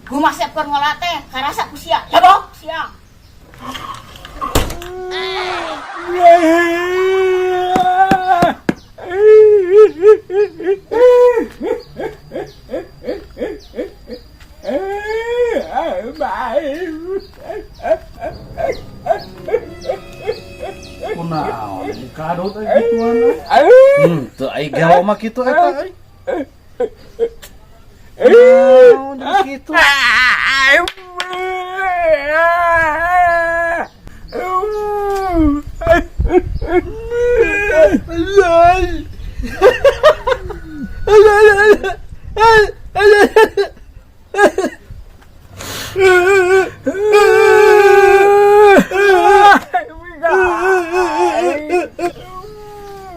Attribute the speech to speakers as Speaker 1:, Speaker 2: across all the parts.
Speaker 1: Kumaha siap keur ngolah teh, karasa ku sia. Lebok sia.
Speaker 2: Kunaon kadut euy gituan euy. Teu ai gelo mah kitu eta euy. Naon jadi kitu?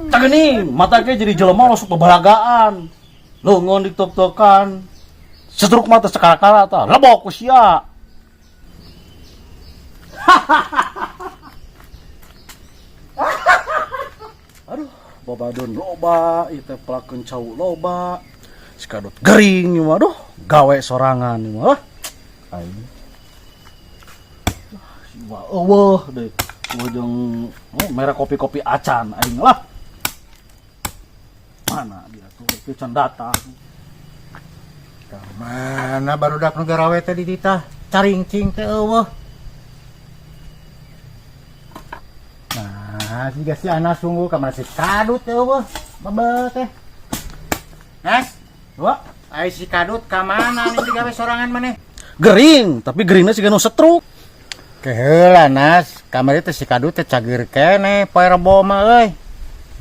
Speaker 2: Tah geuning, mata ge jadi jelema sok babalagaan. Leungeun ditok-tokan. Setruk mah teh sakara-kara tah, lebok ku sia. Aduh, babadon loba, ieu teh pelakeun cau loba. Si kadut gering ieu mah, aduh, gawe sorangan ieu mah. Aing. Wah, eueuh deui. Eueuh jeung oh, merek kopi-kopi acan aing lah. Mana dia tuh, itu can datang.
Speaker 3: Mana barudak nu garawe teh di ditah caringcing teh eueuh. Nah, siga si Anas sungguh ka mana si Kadut teh eueuh. Bebe teh. Nas,
Speaker 2: Wah,
Speaker 3: ai si Kadut ka mana nih digawe sorangan maneh?
Speaker 2: Gering, tapi geringna siga nu setruk.
Speaker 3: Keheula Nas, kamari teh si Kadut teh cager keneh poe Rebo mah euy.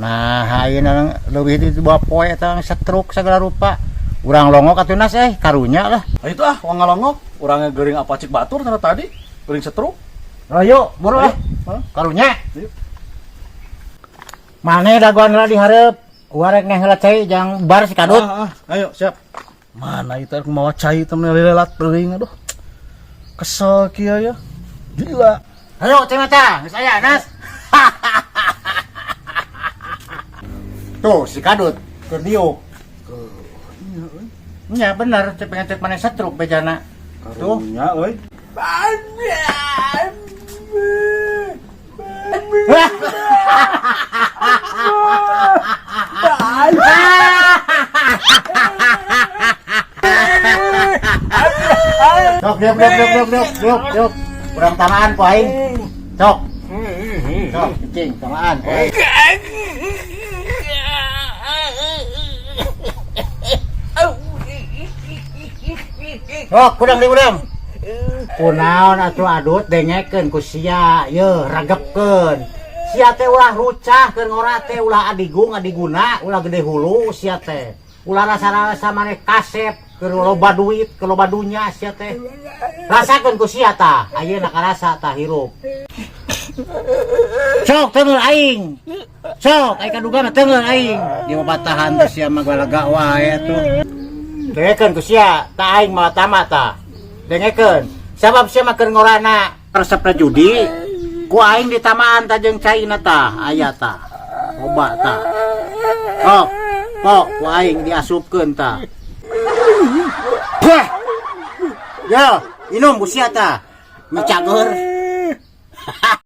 Speaker 3: Nah, ayeuna leuwih di dua poe eta setruk segala rupa. Urang longok atuh Nas euy, karunya lah.
Speaker 2: Nah, itu ah, wang ngalongok, urangnya gering apa cik batur tadi tadi, gering setruk.
Speaker 3: Ayo, buru lah.
Speaker 2: Hah?
Speaker 3: Karunya.
Speaker 2: Ayo.
Speaker 3: Mane dagoan heula dihareup. Urang rek neh heula cai jang bar si Kadut.
Speaker 2: Ah, ah, ayo siap. Mana itu aku mawa cai temen lelat teuing aduh. Kesel kieu ya. Gila.
Speaker 3: Ayo cai mata, geus aya Nas. Tuh si Kadut keur diuk. Nya bener, cek pengen cek maneh setruk bejana. Tuh.
Speaker 2: Karunya euy.
Speaker 3: Sok diuk diuk diuk diuk diuk diuk diuk. Kurang tamaan ku aing. Sok. Sok cicing tamaan ku aing. Sok kudang di udang. Kunaon atuh adut dengekeun ku sia yeuh ragepkeun. Sia teh ulah rucah keur ngora teh ulah adigung adiguna ulah gede hulu sia teh. Ulah rasa-rasa maneh kasep keur loba duit keur loba dunya sia teh. Rasakeun ku sia tah ayeuna karasa tah hirup. Sok teungeur aing. Sok ai kaduga mah teungeur aing. Di mabatahan teh sia mah galaga wae atuh. Dengekeun ku sia tah aing mah tama tah. Dengekeun. Sabab sia mah keur ngorana resepna judi ku aing ditamaan tah jeung caina tah aya tah. Loba tah. Sok, pok ku aing diasupkeun tah. Wah. Yo, inum ku sia tah. Ngecager.